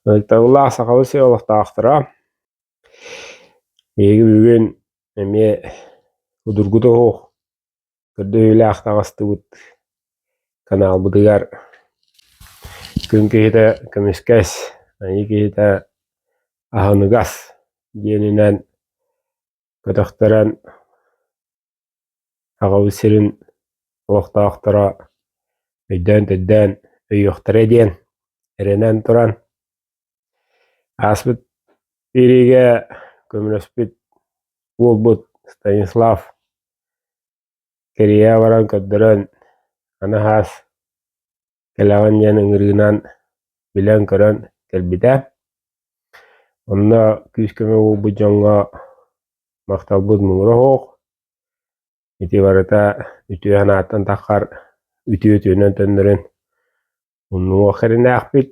Ытыктабыллаах Сахабыт сирин олохтоохторо, биһиги бүгүн эмиэ судургута суох көрдөһүүлээх таҕыстыбыт каналбытыгар күн киһитэ көмүскэс, айыы киһитэ аһыныгас диэнинэн көтөхтөрөн Аҕабыт сирин олохтоохторо өйдөөн-төйдөөн өйүөхтэрэ диэн эрэнэн туран, ааспыт биэриигэ көмөлөспүт уолбут Станислав кэрийэ баран көрдөрөн, аны хаас кэлэҕин диэн ыҥырыынан билэн-көрөн кэлбитэ. Онно күүс-көмө буолбут дьоҥҥо махталбыт муҥура суох. Ити барыта үтүө санааттан таххар үтүө үтүөнэн төннөрүн умнуох эринээхпит.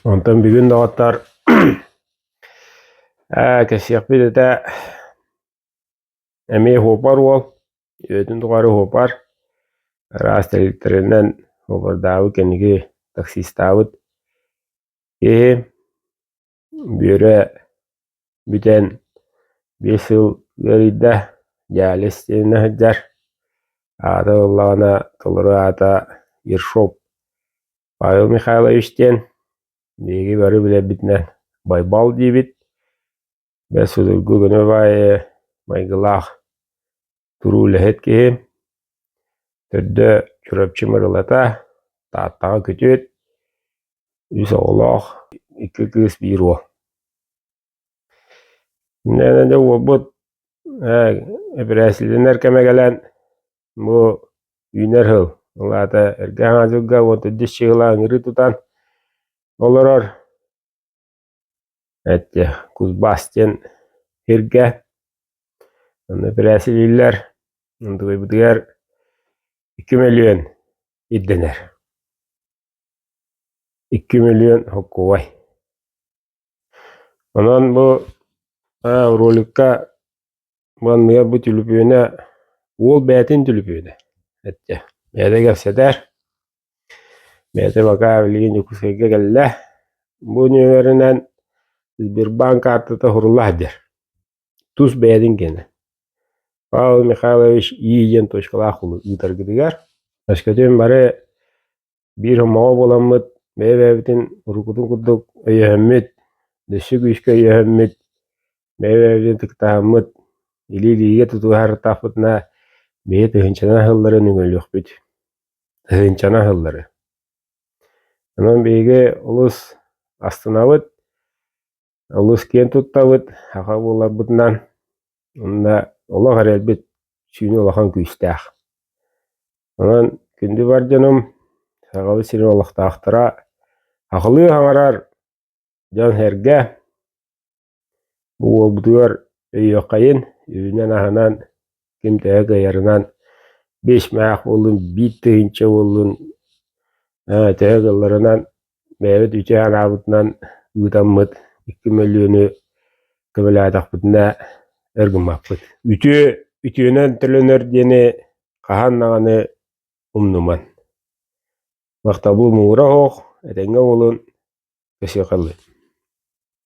Онтон бүгүн доҕоттор ээ кэпсиэхпит этэ эмиэ суоппар уол үйэтин тухары суоппар араас тэрилтэринэн суоппардаабыт кэнники таксистаабыт киһи Бүөрэ бүтэн 5 сыл ыарыйда, диализ диэнинэ сылдьар. Аата буоллаҕына толору аата Ершов Павел Михайлович диэн. Биһиги бары билэрбитинэн Байбал диибит. Бэл судургу көнө баайы майгылаах туруу үлэһит киһи. Төрдө Чурапчы Мырылата, Тааттаҕа күтүөт, үс оҕолоох, икки кыыс, биир уол. Инньэ дьэ уолбут эпэрээссийэлэнэр кэмэ кэлэн, бу үүнэр сыл, ол аата эргэ Саҥа дьылга 14 чыһыла ыҥырыы тутан олорор. Эттэ Кузбасс диэн сиргэ онно эпэрээссийэлииллэр. Онтукайбытыгар 2 мөлүйүөн ирдэнэр. 2 мөлүйүөн холкуобай. Онон бу роликка бу анныгар бу түлүпүөнэ уол бэйэтин түлүпүөнэ эттэ. Бэйэтэ кэпсэтэр. Бэйэтэ пока билигин Дьокуускайга кэллэ. Бу нүөмэринэн Сбербанк каартата сурулла сылдьар. Тус бэйэтин киэнэ. Павел Михайлович И диэн точкалаах ыытаргытыгар өскөтүн бары биир омоҕо буоламмыт, бэйэ-бэйэбитин уруккутун курдук өйөһөммүт, өссө күүскэ өйөһөммүт, бэйэ-бэйэбитин ытыктаһаммыт, илии-илиигэ тутуһартаахпытына биһи тыһыынчанан сыллары өҥөлүөхпүт. Тыһыынчанан сыллары. Онон биһиги олус астынабыт, Олус киэн туттабыт саха буоларбытынан уонна олох эрэлбит сүүнэ улахан күүстээх. Онон күндү бар дьонум, Сахабыт сирин олохтоохторо сахалыы саҥарар дьон-сэргэ бу уолбутугар өйүөххэйин, үбүнэн-аһынан ким төһө кыайарынан 5 мээх буоллун, 1000 буоллун, төһө кыалларынан бэйэбит үтүө санаабытынан ыытаммыт 2 мөлүйүөнү көмөлөөтөхпүтүнэ өр гыммаппыт. Үтүө үтүөнэн төлөнөр диэни хаһан даҕаны умнуман. Махталбыт муҥура суох, этэҥҥэ буолун, көсүөхэ.